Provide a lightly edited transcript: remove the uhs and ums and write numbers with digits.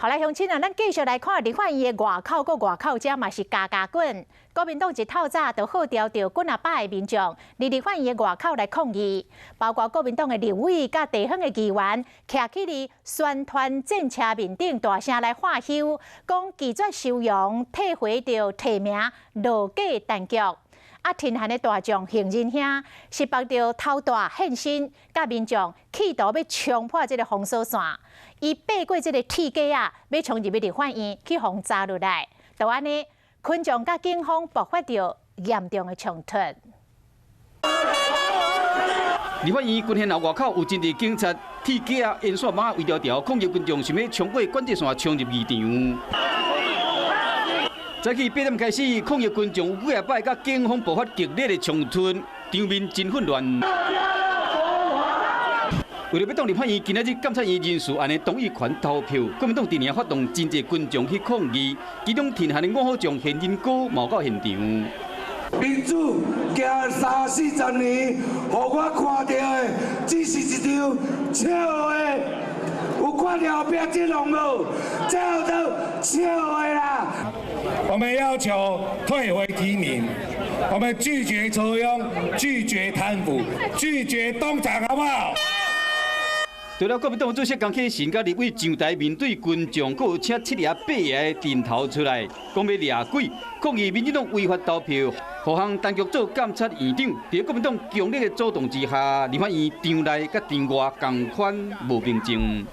好來，鄉親啊，咱繼續來看立法院的外口閣外口遮嘛是加加滾。國民黨一透早就號召著幾若百个民眾佇立法院的外口來抗議，包括國民黨的立委佮地方的議員，徛起佇宣傳戰車面頂大聲來喝囂，講拒絕收容退回著提名落架陳菊。啊，陳韓的大將杏仁兄是縛著頭帶現身，佮民眾企圖欲衝破這个封鎖線，伊爬過這个鐵架仔，欲衝入去立法院去予抓落來，就按呢，群眾佮警方爆發著嚴重的衝突。立法院軍憲樓外口有真濟警察、鐵架仔、煙線網圍牢牢，抗議群眾想欲衝過管制線衝入議場。早起8點開始，抗議群眾有幾仔擺佮警方爆發激烈的衝突，場面真混亂。為著欲擋立法院今仔日監察院人事案的同意權投票，國民黨陣營發動真濟群眾去抗議，其中田漢的五好將現任哥嘛到現場。民主行三四十年，予我看著的只是一場笑話。有看著後壁這浪無？這叫做笑話啦！我們要求退回提名，我們拒絕酬庸，拒絕貪腐，拒絕東廠，好不好？除了國民黨主席江啟臣佮立委上台面對群眾，閣有請七个八个陣頭出來，講欲掠鬼，抗議民進黨違法投票，予予陳菊做監察院長。佇國民黨強烈的阻擋之下，立法院場內佮場外仝款無平靜。